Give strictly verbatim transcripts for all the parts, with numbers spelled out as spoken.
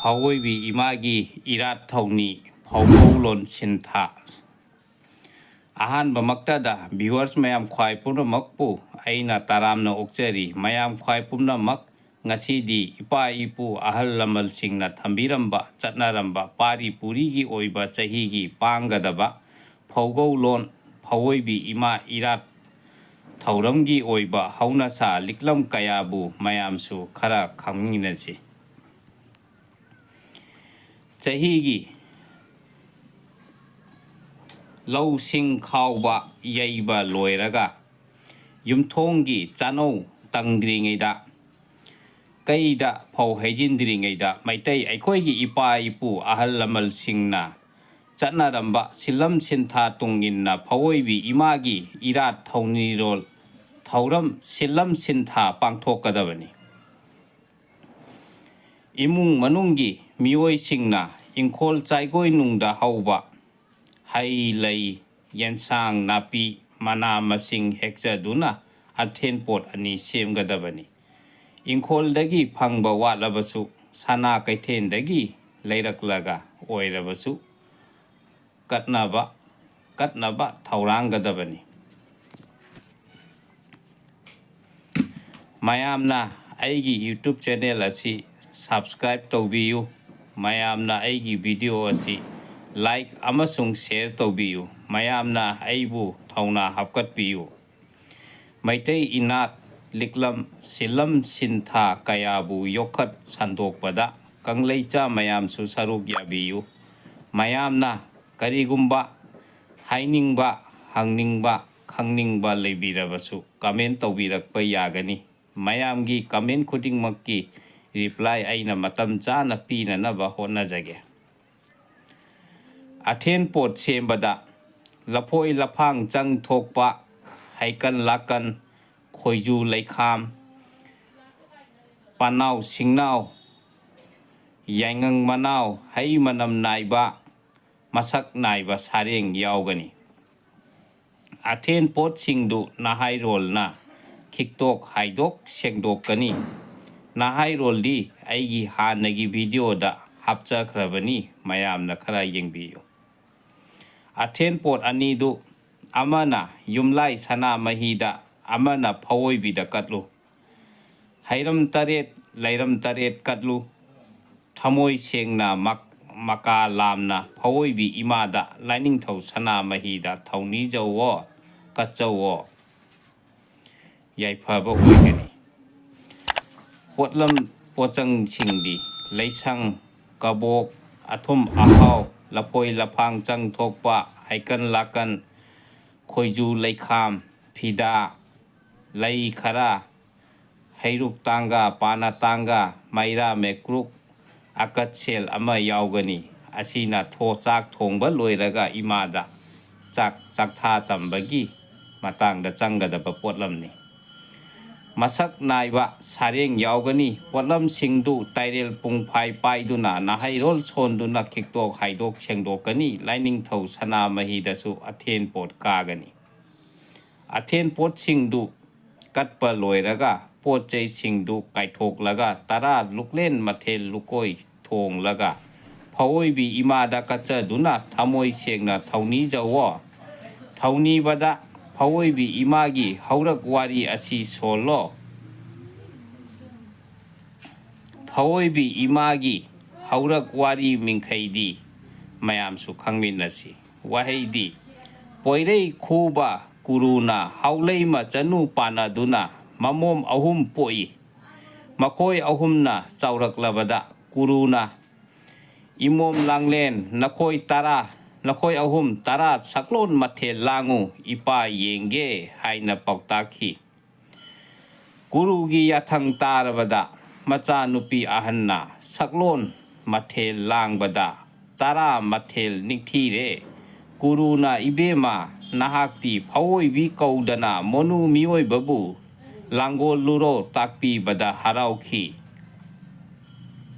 ꯐꯥꯎꯑꯣꯏꯕꯤ ꯏꯃꯥꯒꯤ ꯏꯔꯥꯠ ꯊꯧꯅꯤ ꯐꯥꯎꯕꯧꯂꯣꯟ ꯁꯤꯟꯊꯥ꯫ ꯑꯍꯥꯟꯕꯃꯛꯇꯗ viewers ꯃꯌꯥꯝ ꯈ꯭ꯋꯥꯏ ꯄꯨꯝꯅꯃꯛꯄꯨ ꯑꯩꯅ ꯇꯔꯥꯝꯅ ꯑꯣꯛꯆꯔꯤ꯫ ꯃꯌꯥꯝ ꯈ꯭ꯋꯥꯏ ꯄꯨꯝꯅꯃꯛ, ꯉꯁꯤꯗꯤ ꯏꯄꯥ ꯏꯄꯨ ꯑꯍꯜ ꯂꯃꯟꯁꯤꯡꯅ ꯊꯝꯕꯤꯔꯝꯕ ꯆꯠꯅꯔꯝꯕ ꯄꯥꯔꯤ ꯄꯨꯔꯤꯒꯤ ꯑꯣꯏꯕ ꯆꯍꯤꯒꯤ ꯄꯥꯡꯒꯗꯕ ꯐꯧꯒꯧ ꯂꯣꯟ ꯐꯧꯑꯣꯏꯕꯤ ꯏꯃꯥ ꯏꯔꯥꯠ ꯊꯧꯔꯝꯒꯤ ꯑꯣꯏꯕ ꯍꯧꯅꯁꯥ ꯂꯤꯛꯂꯝ ꯀꯌꯥꯕꯨ ꯃꯌꯥꯝꯁꯨ ꯈꯔ ꯈꯪꯃꯤꯟꯅꯁꯤ꯫ ꯆꯍꯤꯒꯤ ꯂꯧꯁꯤꯡ ꯈꯥꯎꯕ ꯌꯩꯕ ꯂꯣꯏꯔꯒ ꯌꯨꯝꯊꯣꯡꯒꯤ ꯆꯥꯅꯧ ꯇꯪꯗ꯭ꯔꯤꯉꯩꯗ, ꯀꯩꯗ ꯐꯧ ꯍꯩꯖꯤꯟꯗ꯭ꯔꯤꯉꯩꯗ ꯃꯩꯇꯩ ꯑꯩꯈꯣꯏꯒꯤ ꯏꯄꯥ ꯏꯄꯨ ꯑꯍꯜ ꯂꯃꯟꯁꯤꯡꯅ ꯆꯠꯅꯔꯝꯕ ꯁꯤꯜꯂꯝ ꯁꯤꯟꯊꯥ ꯇꯨꯡ ꯏꯟꯅ ꯐꯧꯑꯣꯏꯕꯤ ꯏꯃꯥꯒꯤ ꯏꯔꯥꯠ ꯊꯧꯅꯤꯔꯣꯜ ꯊꯧꯔꯝ ꯁꯤꯜꯂꯝ ꯁꯤꯟꯊꯥ ꯄꯥꯡꯊꯣꯛꯀꯗꯕꯅꯤ꯫ ꯏꯃꯨꯡ ꯃꯅꯨꯡꯒꯤ ꯃꯤꯑꯣꯏꯁꯤꯡꯅ ꯏꯪꯈꯣꯜ ꯆꯥꯏꯒꯣꯏꯅꯨꯡꯗ ꯍꯧꯕ ꯍꯩ ꯂꯩ, ꯌꯦꯟꯁꯥꯡ ꯅꯥꯄꯤ, ꯃꯅꯥ ꯃꯁꯤꯡ ꯍꯦꯛꯆꯗꯨꯅ ꯑꯊꯦꯟꯄꯣꯠ ꯑꯅꯤ ꯁꯦꯝꯒꯗꯕꯅꯤ꯫ ꯏꯪꯈꯣꯜꯗꯒꯤ ꯐꯪꯕ ꯋꯥꯠꯂꯕꯁꯨ ꯁꯅꯥ ꯀꯩꯊꯦꯜꯗꯒꯤ ꯂꯩꯔꯛꯂꯒ ꯑꯣꯏꯔꯕꯁꯨ ꯀꯠꯅꯕ, ꯀꯠꯅꯕ ꯊꯧꯔꯥꯡꯒꯗꯕꯅꯤ꯫ ꯃꯌꯥꯝꯅ ꯑꯩꯒꯤ YouTube channel ꯑꯁꯤ subscribe ꯇꯧꯕꯤꯌꯨ꯫ ꯃꯌꯥꯝꯅ ꯑꯩꯒꯤ video ꯑꯁꯤ like ꯑꯃꯁꯨꯡ share ꯇꯧꯕꯤꯌꯨ꯫ ꯃꯌꯥꯝꯅ ꯑꯩꯕꯨ ꯊꯧꯅꯥ ꯍꯥꯞꯀꯠꯄꯤꯌꯨ꯫ ꯃꯩꯇꯩ ꯏꯅꯥꯠ, ꯂꯤꯛꯂꯝ, ꯁꯤꯜꯂꯝ ꯁꯤꯟꯊꯥ ꯀꯌꯥꯕꯨ ꯌꯣꯛꯈꯠ ꯁꯟꯗꯣꯛꯄꯗ ꯀꯪꯂꯩꯆꯥ ꯃꯌꯥꯝꯁꯨ ꯁꯔꯨꯛ ꯌꯥꯕꯤꯌꯨ꯫ ꯃꯌꯥꯝꯅ ꯀꯔꯤꯒꯨꯝꯕ ꯍꯥꯏꯅꯤꯡꯕ, ꯍꯪꯅꯤꯡꯕ, ꯈꯪꯅꯤꯡꯕ ꯂꯩꯕꯤꯔꯕꯁꯨ comment ꯇꯧꯕꯤꯔꯛꯄ ꯌꯥꯒꯅꯤ꯫ ꯃꯌꯥꯝꯒꯤ comment ꯈꯨꯗꯤꯡꯃꯛꯀꯤ reply ꯑꯩꯅ ꯃꯇꯝ ꯆꯥꯅ ꯄꯤꯅꯅꯕ ꯍꯣꯠꯅꯖꯒꯦ꯫ ꯑꯊꯦꯟ ꯄꯣꯠ ꯁꯦꯝꯕꯗ ꯂꯐꯣꯏ ꯂꯐꯥꯡ ꯆꯪ ꯊꯣꯛꯄ, ꯍꯩꯀꯟ ꯂꯥꯀꯟ, ꯈꯣꯏꯖꯨ ꯂꯩꯈꯥꯝ, ꯄꯅꯥꯎ ꯁꯤꯡꯅꯥꯎ, ꯌꯥꯏꯉꯪ ꯃꯅꯥꯎ, ꯍꯩ ꯃꯅꯝ ꯅꯥꯏꯕ, ꯃꯁꯛ ꯅꯥꯏꯕ ꯁꯥꯔꯦꯡ ꯌꯥꯎꯒꯅꯤ꯫ ꯑꯊꯦꯟ ꯄꯣꯠꯁꯤꯡꯗꯨ ꯅꯍꯥꯏꯔꯣꯜꯅ ꯈꯤꯛꯇꯣꯛ ꯍꯥꯏꯗꯣꯛ ꯁꯦꯡꯗꯣꯛꯀꯅꯤ꯫ ꯅꯍꯥꯏꯔꯣꯜꯗꯤ ꯑꯩꯒꯤ ꯍꯥꯟꯅꯒꯤ ꯚꯤꯗꯤꯑꯣꯗ ꯍꯥꯞꯆꯈ꯭ꯔꯕꯅꯤ, ꯃꯌꯥꯝꯅ ꯈꯔ ꯌꯦꯡꯕꯤꯌꯨ꯫ ꯑꯊꯦꯟ ꯄꯣꯠ ꯑꯅꯤꯗꯨ, ꯑꯃꯅ ꯌꯨꯝꯂꯥꯏ ꯁꯅꯥꯃꯍꯤꯗ, ꯑꯃꯅ ꯐꯑꯣꯏꯕꯤꯗ ꯀꯠꯂꯨ꯫ ꯍꯩꯔꯝ ꯇꯔꯦꯠ, ꯂꯩꯔꯝ ꯇꯔꯦꯠ ꯀꯠꯂꯨ꯫ ꯊꯃꯣꯏ ꯁꯦꯡꯅ ꯃꯛ-, ꯃꯀꯥ ꯂꯥꯝꯅ ꯐꯑꯣꯏꯕꯤ ꯏꯃꯥꯗ, ꯂꯥꯏꯅꯤꯡꯊꯧ ꯁꯅꯥꯃꯍꯤꯗ ꯊꯧꯅꯤꯖꯧꯋꯣ, ꯀꯠꯆꯧꯋꯣ꯫ ꯌꯥꯏꯐꯕ ꯑꯣꯏꯒꯅꯤ꯫ ꯄꯣꯠꯂꯝ ꯄꯣꯠꯆꯪꯁꯤꯡꯗꯤ ꯂꯩꯁꯪ, ꯀꯕꯣꯛ, ꯑꯊꯨꯝ ꯑꯍꯥꯎ, ꯂꯐꯣꯏ ꯂꯐꯥꯡ ꯆꯪ ꯊꯣꯛꯄ, ꯍꯩꯀꯟ ꯂꯥꯀꯟ, ꯈꯣꯏꯖꯨ ꯂꯩꯈꯥꯝ, ꯐꯤꯗꯥ, ꯂꯩ ꯈꯔ, ꯍꯩꯔꯨꯛ ꯇꯥꯡꯒ, ꯄꯥꯅ ꯇꯥꯡꯒ, ꯃꯩꯔꯥ ꯃꯦꯀ꯭ꯔꯨꯛ, ꯑꯀꯠꯁꯦꯜ ꯑꯃ ꯌꯥꯎꯒꯅꯤ꯫ ꯑꯁꯤꯅ ꯊꯣ-, ꯆꯥꯛ ꯊꯣꯡꯕ ꯂꯣꯏꯔꯒ ꯏꯃꯥꯗ ꯆꯥꯛ ꯆꯥꯛꯊꯥ ꯇꯝꯕꯒꯤ ꯃꯇꯥꯡꯗ ꯆꯪꯒꯗꯕ ꯄꯣꯠꯂꯝꯅꯤ꯫ ꯃꯁꯛ ꯅꯥꯏꯕ ꯁꯥꯔꯦꯡ ꯌꯥꯎꯒꯅꯤ꯫ ꯄꯣꯠꯂꯝꯁꯤꯡꯗꯨ ꯇꯥꯏꯔꯦꯜ ꯄꯨꯡꯐꯥꯏ ꯄꯥꯏꯗꯨꯅ ꯅꯥꯍꯩꯔꯣꯜ ꯁꯣꯟꯗꯨꯅ ꯈꯤꯛꯇꯣꯛ ꯍꯥꯏꯗꯣꯛ ꯁꯦꯡꯗꯣꯛꯀꯅꯤ꯫ ꯂꯥꯏꯅꯤꯡꯊꯧ ꯁꯅꯥꯃꯍꯤꯗꯁꯨ ꯑꯊꯦꯟ ꯄꯣꯠ ꯀꯥꯒꯅꯤ꯫ ꯑꯊꯦꯟ ꯄꯣꯠꯁꯤꯡꯗꯨ ꯀꯠꯄ ꯂꯣꯏꯔꯒ ꯄꯣꯠ ꯆꯩꯁꯤꯡꯗꯨ ꯀꯥꯏꯊꯣꯛꯂꯒ ꯇꯔꯥ ꯂꯨꯛꯂꯦꯟ ꯃꯊꯦꯜ ꯂꯨꯀꯣꯏ ꯊꯣꯡꯂꯒ ꯐꯑꯣꯏꯕꯤ ꯏꯃꯥꯗ ꯀꯠꯆꯗꯨꯅ ꯊꯃꯣꯏ ꯁꯦꯡꯅ ꯊꯧꯅꯤꯖꯧꯋꯣ꯫ ꯊꯧꯅꯤꯕꯗ ꯐꯑꯣꯏꯕꯤ ꯏꯃꯥꯒꯤ ꯍꯧꯔꯛ ꯋꯥꯔꯤ ꯑꯁꯤ ꯁꯣꯜꯂꯣ꯫ ꯐꯑꯣꯏꯕꯤ ꯏꯃꯥꯒꯤ ꯍꯧꯔꯛ ꯋꯥꯔꯤ ꯃꯤꯡꯈꯩꯗꯤ ꯃꯌꯥꯝꯁꯨ ꯈꯪꯃꯤꯟꯅꯁꯤ꯫ ꯋꯥꯍꯩꯗꯤ, ꯄꯣꯏꯔꯩ ꯈꯨꯕ ꯀꯨꯔꯨꯅ ꯍꯥꯎꯂꯩ ꯃꯆꯅꯨ ꯄꯥꯟꯅꯗꯨꯅ ꯃꯃꯣꯝ ꯑꯍꯨꯝ ꯄꯣꯛꯏ꯫ ꯃꯈꯣꯏ ꯑꯍꯨꯝꯅ ꯆꯥꯎꯔꯛꯂꯕꯗ ꯀꯨꯔꯨꯅ, "ꯏꯃꯣꯝ ꯂꯥꯡꯂꯦꯟ, ꯅꯈꯣꯏ ꯇꯔꯥ, ꯅꯈꯣꯏ ꯑꯍꯨꯝ ꯇꯔꯥ ꯁꯛꯂꯣꯟ ꯃꯊꯦꯜ ꯂꯥꯡꯉꯨ, ꯏꯄꯥ ꯌꯦꯡꯒꯦ" ꯍꯥꯏꯅ ꯄꯥꯎꯇꯥꯛꯈꯤ꯫ ꯀꯨꯔꯨꯒꯤ ꯌꯥꯊꯪ ꯇꯥꯔꯕꯗ ꯃꯆꯥꯅꯨꯄꯤ ꯑꯍꯟꯅ ꯁꯛꯂꯣꯟ ꯃꯊꯦꯜ ꯂꯥꯡꯕꯗ ꯇꯔꯥ ꯃꯊꯦꯜ ꯅꯤꯡꯊꯤꯔꯦ꯫ ꯀꯨꯔꯨꯅ, "ꯏꯕꯦꯝꯃ, ꯅꯍꯥꯛꯇꯤ ꯐꯑꯣꯏꯕꯤ ꯀꯧꯗꯅ ꯃꯣꯅꯨ ꯃꯤꯑꯣꯏꯕꯕꯨ ꯂꯥꯡꯒꯣꯜꯂꯨꯔꯣ" ꯇꯥꯛꯄꯤꯕꯗ ꯍꯔꯥꯎꯈꯤ꯫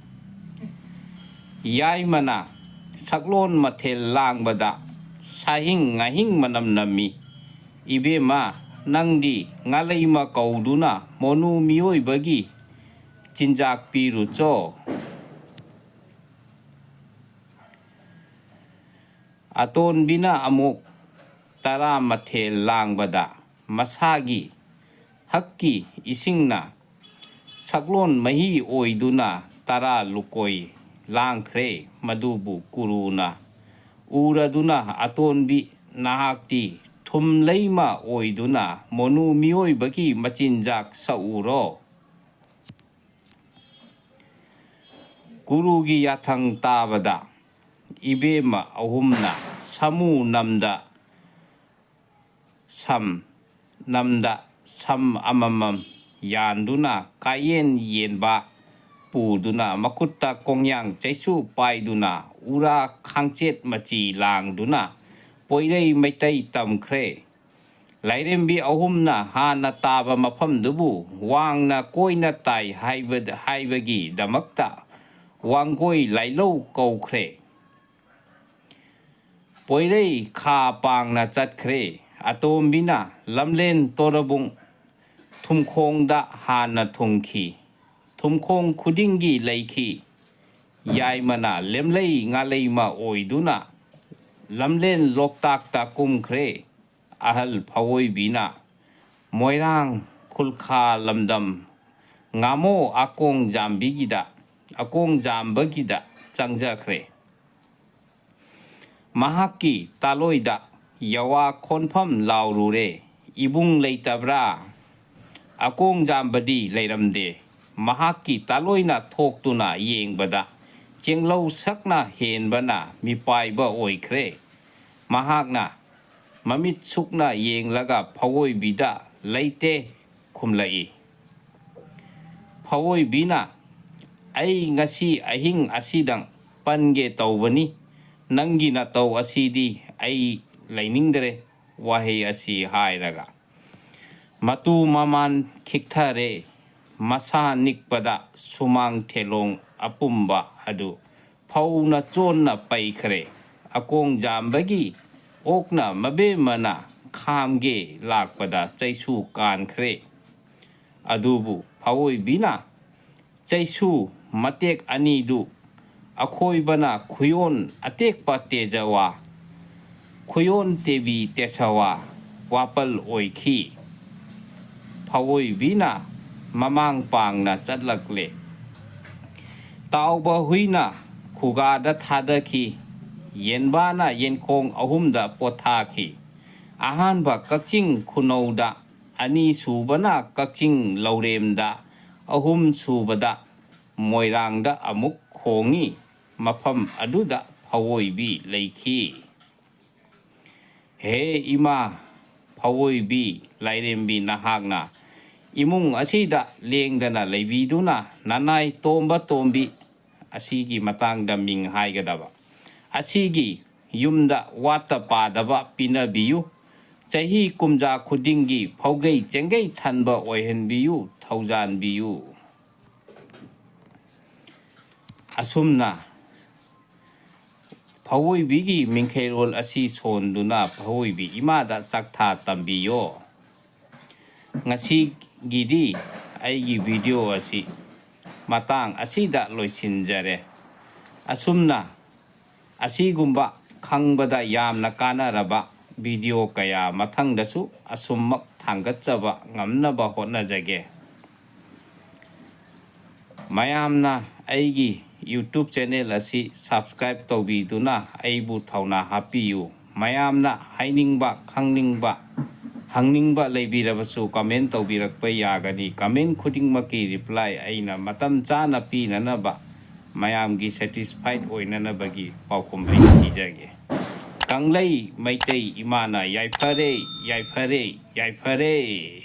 ꯌꯥꯏꯃꯅ ꯁꯛꯂꯣꯟ ꯃꯊꯦꯜ ꯂꯥꯡꯕꯗ ꯁꯥꯍꯤꯡ ꯉꯥꯍꯤꯡ ꯃꯅꯝ ꯅꯝꯃꯤ꯫ "ꯏꯕꯦꯝꯃ, ꯅꯪꯗꯤ ꯉꯥꯂꯩꯃ ꯀꯧꯗꯨꯅ ꯃꯣꯅꯨ ꯃꯤꯑꯣꯏꯕꯒꯤ ꯆꯤꯟꯖꯥꯛ ꯄꯤꯔꯨꯆꯣ꯫ ꯑꯇꯣꯟꯕꯤꯅ ꯑꯃꯨꯛ ꯇꯔꯥꯃꯥꯊꯣꯏ ꯂꯥꯡꯕꯗ ꯃꯁꯥꯒꯤ ꯍꯛꯀꯤ ꯏꯁꯤꯡꯅ ꯁꯛꯂꯣꯟ ꯃꯍꯤ ꯑꯣꯏꯗꯨꯅ ꯇꯔꯥ ꯂꯨꯀꯣꯏ ꯂꯥꯡꯈ꯭ꯔꯦ꯫ ꯃꯗꯨꯕꯨ ꯀꯨꯔꯨꯅ ꯎꯔꯗꯨꯅ, "ꯑꯇꯣꯟꯕꯤ, ꯅꯍꯥꯛꯇꯤ ꯊꯨꯝ ꯂꯩꯃ ꯑꯣꯏꯗꯨꯅ ꯃꯣꯅꯨ ꯃꯤꯑꯣꯏꯕꯒꯤ ꯃꯆꯤꯟꯖꯥꯛ ꯁꯛꯎꯔꯣ?" ꯀꯨꯔꯨꯒꯤ ꯌꯥꯊꯪ ꯇꯥꯕꯗ ꯏꯕꯦꯝꯃ ꯑꯍꯨꯝꯅ ꯁꯥꯃꯨ ꯅꯝꯗ ꯁꯝ, ꯅꯝꯗ ꯁꯝ ꯑꯃꯃꯝ ꯌꯥꯟꯗꯨꯅ, ꯀꯥꯌꯦꯟ ꯌꯦꯟꯕ ꯄꯨꯗꯨꯅ, ꯃꯈꯨꯠꯇ ꯀꯣꯡꯌꯥꯡ ꯆꯩꯁꯨ ꯄꯥꯏꯗꯨꯅ, ꯎꯔꯥ ꯈꯥꯡꯆꯦꯠ ꯃꯆꯤ ꯂꯥꯡꯗꯨꯅ ꯄꯣꯏꯔꯩ ꯃꯩꯇꯩ ꯇꯝꯈ꯭ꯔꯦ꯫ ꯂꯥꯏꯔꯦꯝꯕꯤ ꯑꯍꯨꯝꯅ ꯍꯥꯟꯅ ꯇꯥꯕ ꯃꯐꯝꯗꯨꯕꯨ ꯋꯥꯡꯅ ꯀꯣꯏꯅ ꯇꯥꯏ ꯍꯥꯏꯕ-, ꯍꯥꯏꯕꯒꯤꯗꯃꯛꯇ ꯋꯥꯡꯒꯣꯏ ꯂꯥꯏꯂꯧ ꯀꯧꯈ꯭ꯔꯦ꯫ ꯄꯣꯏꯔꯩ ꯈꯥ ꯄꯥꯡꯅ ꯆꯠꯈ꯭ꯔꯦ꯫ ꯑꯇꯣꯝꯕꯤꯅ ꯂꯝꯂꯦꯟ ꯇꯣꯔꯕꯨꯡ ꯊꯨꯝꯈꯣꯡꯗ ꯍꯥꯟꯅ ꯊꯨꯡꯈꯤ꯫ ꯊꯨꯝꯈꯣꯡ ꯈꯨꯗꯤꯡꯒꯤ ꯂꯩꯈꯤ꯫ ꯌꯥꯏꯃꯅ ꯂꯦꯝꯂꯩ ꯉꯥꯂꯩꯃ ꯑꯣꯏꯗꯨꯅ ꯂꯝꯂꯦꯟ ꯂꯣꯛꯇꯥꯛꯇ ꯀꯨꯝꯈ꯭ꯔꯦ꯫ ꯑꯍꯜ ꯐꯑꯣꯏꯕꯤꯅ ꯃꯣꯏꯔꯥꯡ ꯈꯨꯜꯈꯥ ꯂꯝꯗꯝ ꯉꯥꯃꯣ ꯑꯀꯣꯡ ꯖꯥꯝꯕꯤꯒꯤꯗ, ꯑꯀꯣꯡ ꯖꯥꯝꯕꯒꯤꯗ ꯆꯪꯖꯈ꯭ꯔꯦ꯫ ꯃꯍꯥꯛꯀꯤ ꯇꯥꯂꯣꯏꯗ ꯌꯋꯥ ꯈꯣꯟꯐꯝ ꯂꯥꯎꯔꯨꯔꯦ꯫ "ꯏꯕꯨꯡ ꯂꯩꯇꯕ꯭ꯔꯥ?" ꯑꯀꯣꯡ ꯖꯥꯝꯕꯗꯤ ꯂꯩꯔꯝꯗꯦ꯫ ꯃꯍꯥꯛꯀꯤ ꯇꯥꯂꯣꯏꯅ ꯊꯣꯛꯇꯨꯅ ꯌꯦꯡꯕꯗ ꯆꯦꯡꯂꯧ ꯁꯛꯅ ꯍꯦꯟꯕꯅ ꯃꯤꯄꯥꯏꯕ ꯑꯣꯏꯈ꯭ꯔꯦ꯫ ꯃꯍꯥꯛꯅ ꯃꯃꯤꯠ ꯁꯨꯛꯅ ꯌꯦꯡꯂꯒ ꯐꯑꯣꯏꯕꯤꯗ "ꯂꯩꯇꯦ" ꯈꯨꯝꯂꯛꯏ꯫ ꯐꯑꯣꯏꯕꯤꯅ, "ꯑꯩ ꯉꯁꯤ ꯑꯍꯤꯡ ꯑꯁꯤꯗꯪ ꯄꯟꯒꯦ ꯇꯧꯕꯅꯤ, ꯅꯪꯒꯤ ꯅꯇꯧ ꯑꯁꯤꯗꯤ ꯑꯩ ꯂꯩꯅꯤꯡꯗ꯭ꯔꯦ" ꯋꯥꯍꯩ ꯑꯁꯤ ꯍꯥꯏꯔꯒ ꯃꯇꯨ ꯃꯃꯥꯟ ꯈꯤꯛꯊꯔꯦ꯫ ꯃꯁꯥ ꯅꯤꯛꯄꯗ ꯁꯨꯃꯥꯡ ꯊꯦꯂꯣꯡ ꯑꯄꯨꯝꯕ ꯑꯗꯨ ꯐꯧꯅ ꯆꯣꯟꯅ ꯄꯩꯈ꯭ꯔꯦ꯫ ꯑꯀꯣꯡ ꯖꯥꯝꯕꯒꯤ ꯑꯣꯛꯅ ꯃꯕꯦꯝꯃꯅ ꯈꯥꯝꯒꯦ ꯂꯥꯛꯄꯗ ꯆꯩꯁꯨ ꯀꯥꯟꯈ꯭ꯔꯦ꯫ ꯑꯗꯨꯕꯨ ꯐꯑꯣꯏꯕꯤꯅ ꯆꯩꯁꯨ ꯃꯇꯦꯛ ꯑꯅꯤꯗꯨ ꯑꯈꯣꯏꯕꯅ ꯈꯨꯌꯣꯟ ꯑꯇꯦꯛꯄ ꯇꯦꯖꯋꯥ, ꯈꯨꯌꯣꯟ ꯇꯦꯕꯤ ꯇꯦꯁꯋꯥ ꯋꯥꯄꯜ ꯑꯣꯏꯈꯤ꯫ ꯐꯑꯣꯏꯕꯤꯅ ꯃꯃꯥꯡ ꯄꯥꯡꯅ ꯆꯠꯂꯛꯂꯦ꯫ ꯇꯥꯎꯕ ꯍꯨꯏꯅ ꯈꯨꯒꯥꯗ ꯊꯥꯗꯈꯤ꯫ ꯌꯦꯟꯕꯥꯅ ꯌꯦꯟꯈꯣꯡ ꯑꯍꯨꯝꯗ ꯄꯣꯊꯥꯈꯤ꯫ ꯑꯍꯥꯟꯕ ꯀꯛꯆꯤꯡ ꯈꯨꯅꯧꯗ, ꯑꯅꯤꯁꯨꯕꯅ ꯀꯛꯆꯤꯡ ꯂꯧꯔꯦꯝꯗ, ꯑꯍꯨꯝꯁꯨꯕꯗ ꯃꯣꯏꯔꯥꯡꯗ ꯑꯃꯨꯛ ꯈꯣꯡꯏ꯫ ꯃꯐꯝ ꯑꯗꯨꯗ ꯐꯑꯣꯏꯕꯤ ꯂꯩꯈꯤ꯫ ꯍꯦ ꯏꯃꯥ ꯐꯑꯣꯏꯕꯤ ꯂꯥꯏꯔꯦꯝꯕꯤ, ꯅꯍꯥꯛꯅ ꯏꯃꯨꯡ ꯑꯁꯤꯗ ꯂꯦꯡꯗꯅ ꯂꯩꯕꯤꯗꯨꯅ ꯅꯅꯥꯏ ꯇꯣꯝꯕ ꯇꯣꯝꯕꯤ ꯑꯁꯤꯒꯤ ꯃꯇꯥꯡꯗ ꯃꯤꯡ ꯍꯥꯏꯒꯗꯕ ꯑꯁꯤꯒꯤ ꯌꯨꯝꯗ ꯋꯥꯠꯇ ꯄꯥꯗꯕ ꯄꯤꯅꯕꯤꯌꯨ꯫ ꯆꯍꯤ ꯀꯨꯝꯖꯥ ꯈꯨꯗꯤꯡꯒꯤ ꯐꯧꯒꯩ ꯆꯦꯡꯒꯩ ꯊꯟꯕ ꯑꯣꯏꯍꯟꯕꯤꯌꯨ, ꯊꯧꯖꯥꯟꯕꯤꯌꯨ꯫ ꯑꯁꯨꯝꯅ ꯐꯑꯣꯏꯕꯤꯒꯤ ꯃꯤꯡꯈꯩꯔꯣꯜ ꯑꯁꯤ ꯁꯣꯟꯗꯨꯅ ꯐꯑꯣꯏꯕꯤ ꯏꯃꯥꯗ ꯆꯥꯛꯊꯥ ꯇꯝꯕꯤꯌꯣ꯫ ꯉꯁꯤꯒꯤꯗꯤ ꯑꯩꯒꯤ ꯚꯤꯗꯤꯑꯣ ꯑꯁꯤ ꯃꯇꯥꯡ ꯑꯁꯤꯗ ꯂꯣꯏꯁꯤꯟꯖꯔꯦ꯫ ꯑꯁꯨꯝꯅ ꯑꯁꯤꯒꯨꯝꯕ ꯈꯪꯕꯗ ꯌꯥꯝꯅ ꯀꯥꯟꯅꯔꯕ ꯚꯤꯗꯤꯑꯣ ꯀꯌꯥ ꯃꯊꯪꯗꯁꯨ ꯑꯁꯨꯝꯃꯛ ꯊꯥꯡꯒꯠꯆꯕ ꯉꯝꯅꯕ ꯍꯣꯠꯅꯖꯒꯦ꯫ ꯃꯌꯥꯝꯅ ꯑꯩꯒꯤ YouTube ꯆꯦꯅꯦꯜ ꯑꯁꯤ subscribe ꯇꯧꯕꯤꯗꯨꯅ ꯑꯩꯕꯨ ꯊꯧꯅꯥ ꯍꯥꯞꯄꯤꯌꯨ꯫ ꯃꯌꯥꯝꯅ ꯍꯥꯏꯅꯤꯡꯕ, ꯈꯪꯅꯤꯡꯕ, ꯍꯪꯅꯤꯡꯕ ꯂꯩꯕꯤꯔꯕꯁꯨ comment ꯇꯧꯕꯤꯔꯛꯄ ꯌꯥꯒꯅꯤ꯫ Comment ꯈꯨꯗꯤꯡꯃꯛꯀꯤ reply ꯑꯩꯅ ꯃꯇꯝ ꯆꯥꯅ ꯄꯤꯅꯅꯕ, ꯃꯌꯥꯝꯒꯤ satisfied ꯑꯣꯏꯅꯅꯕꯒꯤ ꯄꯥꯎꯈꯨꯝ ꯑꯩ ꯄꯤꯖꯒꯦ꯫ ꯀꯪꯂꯩ ꯃꯩꯇꯩ ꯏꯃꯥꯅ ꯌꯥꯏꯐꯔꯦ, ꯌꯥꯏꯐꯔꯦ, ꯌꯥꯏꯐꯔꯦ꯫